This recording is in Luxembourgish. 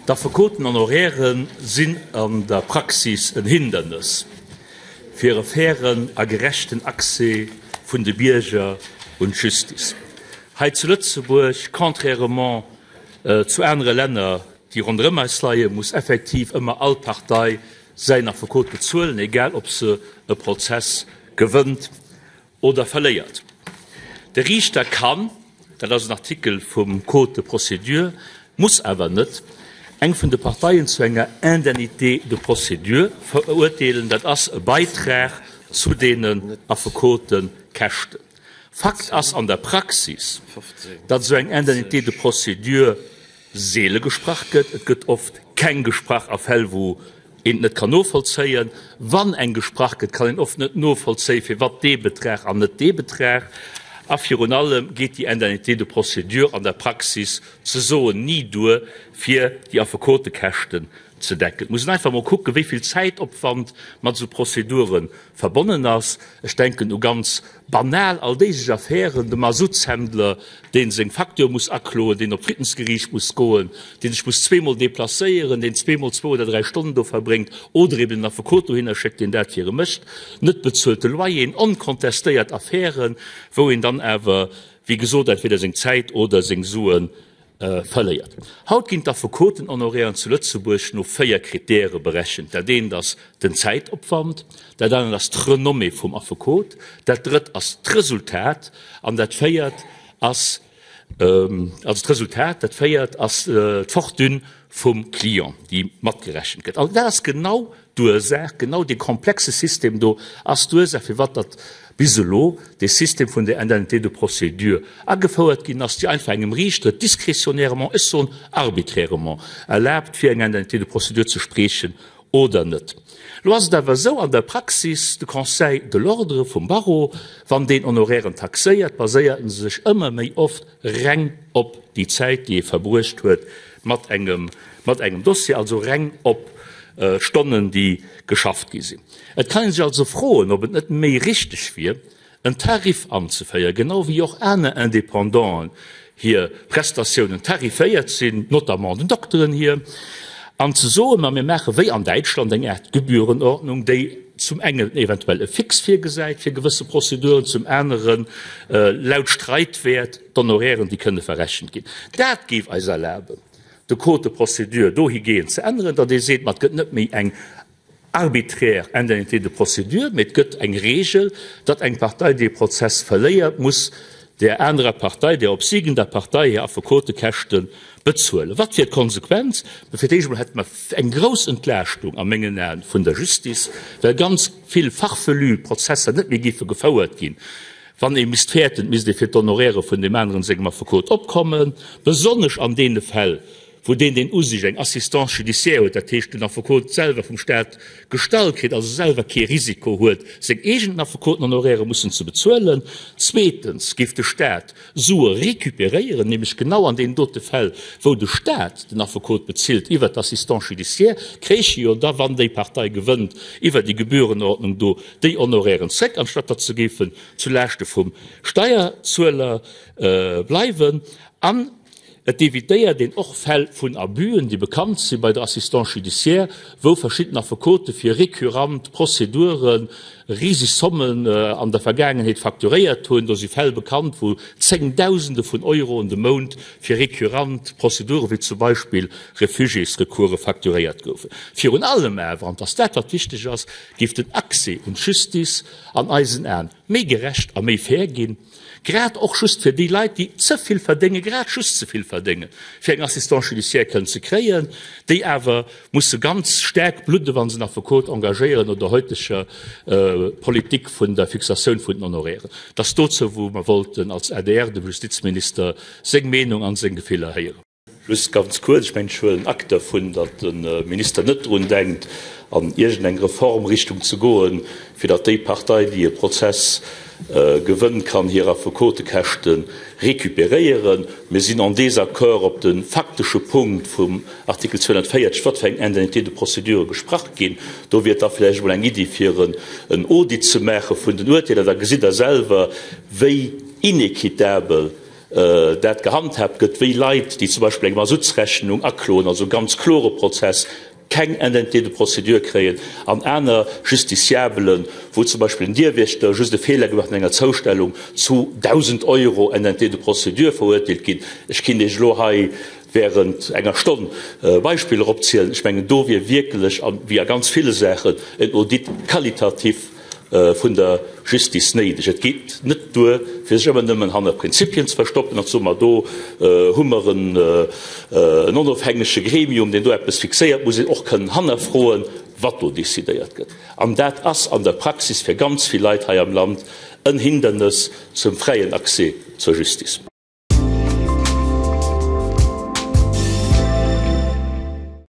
D'Affekotenhonorairen sinn an der Praxis en Hindernes fir e fairen a gerechten Accès vun de Bierger un d'Justice. Hei zu Lëtzebuerg, contrairement zu anere Länner, déi ronderëm eis leien, muss effektiv ëmmer all Partei säin Affekot bezuelen, egal ob se e Prozess gewënnt oder verléiert. De Riichter kann, dat ass en Artikel vum Code de procédure, muss awer net, eng vun de Parteien zu enger Indemnité de procédure verurteelen. Dat ass e Beitrag zu deenen Affekotekäschten. Fakt ass an der Praxis, datt esou eng Indemnité de procédure seele gesprach gëtt. Et gëtt oft keng gesprach a Fäll, wou een et net kann novollzéien. Wann eng gesprach gëtt, kann een oft net novollzéien, firwat dee Betrag an net dee Betrag. A virun allem geet déi Indemnité de procédure an der Praxis ze soen ni duer, fir déi Affekotekäschten ze decken. Et muss een einfach emol kucken, wéi vill Zäitopwand mat esou Prozedure verbonnen ass. Ech denken u ganz banal alldéiglech Affären, de Masuttshändler, dee seng Facture muss akloen, deen op d'Friddensgeriicht muss goen, dee sech muss zweemol deplacéieren, deen zweemol zwou oder dräi Stonnen do verbréngt, oder eben en Affekot dohinner schéckt, deen dat fir e mécht, net bezuelte Loyeren, onkontestéiert Affären, wou een dann awer, wéi gesot, entweder seng Zäit oder seng Sue verléiert. Haut ginn d'Affekotenhonorairen zu Lëtzebuerg no 4 Kritäre berechent. Dat eent ass den Zäitopwand, dat anert ass d'Renommée vum Affekot, dat drëtt ass d'Resultat an dat véiert ass, also d'Resultat, dat véiert ass d'Fortune vum Client, déi matgerechent gëtt. An dat ass genau D'Ursaach, genau dee komplexe System do ass d'Ursaach, firwat datt bis elo dee System vun der Indemnité de procédure agefouert ginn ass, déi einfach engem Riichter et discrétionnairement, ech soen arbitrairement, erlaabt, fir eng Indemnité de procédure ze sprechen oder net. Elo ass et awer esou an der Praxis, de Conseil de l'Ordre vum Barreau, wann deen Honorairen taxéiert, baséiert en sech ëmmer méi oft reng op déi Zäit, déi ee verbruecht huet mat engem, mat engem Dossier, also reng op d'Stonnen, déi geschafft gi sinn. Et kann ee sech also froen, ob et net méi richteg wier, en Tarif anzeféieren, genau wéi och aner Indépendanten hir Prestatiounen tariféiert sinn, notamment den Dokteren hir, an ze soen, ma mir maache wéi an Däitschland eng Aart Gebührenordnung, déi zum engen eventuell e Fix virgesäit fir gewësse Prozeduren, zum anere laut Streitwäert d'Honorairen, déi kënne verrechent ginn. Dat géif eis erlaben, de Code de procédure dohigehend ze änneren, datt ee seet, ma et gëtt net méi eng arbitraire Indemnité de procédure, mee et gëtt eng Regel, datt eng Partei, déi e Prozess verléiert, muss där anerer Partei, där obsiegender Partei hir Affekotekäschte bezuelen. Wat wier d'Konsequenz? Fir d'éischt emol hätte mer eng grouss Entlaaschtung a mengen Aen vun der Justice, well ganz vill farfelu Prozesser net méi géife gefouert ginn. Wann ee misst fäerten, et misst ee fir d'Honoraire vun deem aneren sengem Affekot opkommen, besonnesch an deene Fäll, wou deen, deen u sech eng Assistance judiciaire huet, dat heescht den Affekot selwer vum Stat gestallt kritt, also selwer kee Risiko huet, seng eegenen Affekotenhonoraire mussen ze bezuelen. Zweetens géif de Stat Sue récupéréieren, nämlech genau an deenen dote Fäll, wou de Stat den Affekot bezilt iwwert d'Assistance judiciaire, kréich e jo da, wann déi Partei gewënnt, iwwer déi Gebührenordnung do déi Honorairen zréck, anstatt datt se géifen zu Laaschte vum Steierzueler bleiwen. An Et evitéiert een och Fäll vun Abüen, déi bekannt si bei der Assistance judiciaire, wou verschidden Affekote fir récurrent Prozedure riseg Sommen an der Vergaangenheet facturéiert hunn. Do si Fäll bekannt, wou Zéngdausende vun Euroen de Mount fir récurrent Prozedure wéi zum Beispill Refugiésrecourse facturéiert goufen. Virun allem awer, an et ass dat, wat wichteg ass, géif den Accès un d'Justice an eisen Aen méi gerecht a méi fair ginn. Grad och just fir déi Leit, déi ze vill verdéngen, grad just ze vill verdéngen, fir eng Assistance judiciaire kënnen ze kréien, déi awer musse ganz staark bludden, wa se en Affekot engagéieren no der heuteger Politik vun der Fixatioun vun den Honorairen. Dat ass dozou, wou mer wollten als adr dem Justizminister seng Meenung an seng Gefiller héieren. Just ganz kuerz, ech mengen, ech huelen Acte dervun, datt de Minister net drun denkt, an iergendeng Reformrichtung ze goen, fir datt déi Partei, déi e Prozess gewënnt, kann hir Affekotekäschte récupéréieren. Mir sinn en désaccord op de faktesche Punkt vum Artikel 240, wat fir eng Indemnité de procédure gesprach ginn. Do wier et da vläicht emol eng Iddi, fir en Audit ze maache vun den Urteeler. Da gesitt Der selwer, wéi inéquitabel. dat gehandhaabt gëtt, wéi Leit, déi zum Beispill eng Masutsrechnung akloen, also e ganz klore Prozess, keng Indemnité de procédure kréien, an aner Justiciabelen, wou zum Beispill en Dierwiechter just e Feeler gemaach huet an enger Zoustellung, zu 1.000 Euro Indemnité de procédure verurteelt ginn. Ech kinnt Iech elo hei während enger Stonn Beispiller opzielen. Ech mengen, do wier wierklech, wéi a ganz ville Saachen, en Audit qualitatif vun der Justice néideg. Et geet net duer, fir sech ëmmer nëmmen hanner Prinzipien ze verstoppen an ze soen, ma do hu mer en onofhängege Gremium, deen do eppes fixéiert. Et muss een och kënnen hannerfroen, wat do decidéiert gëtt. An dat ass an der Praxis fir ganz vill Leit hei am Land en Hindernes zum fräien Accès zur Justice.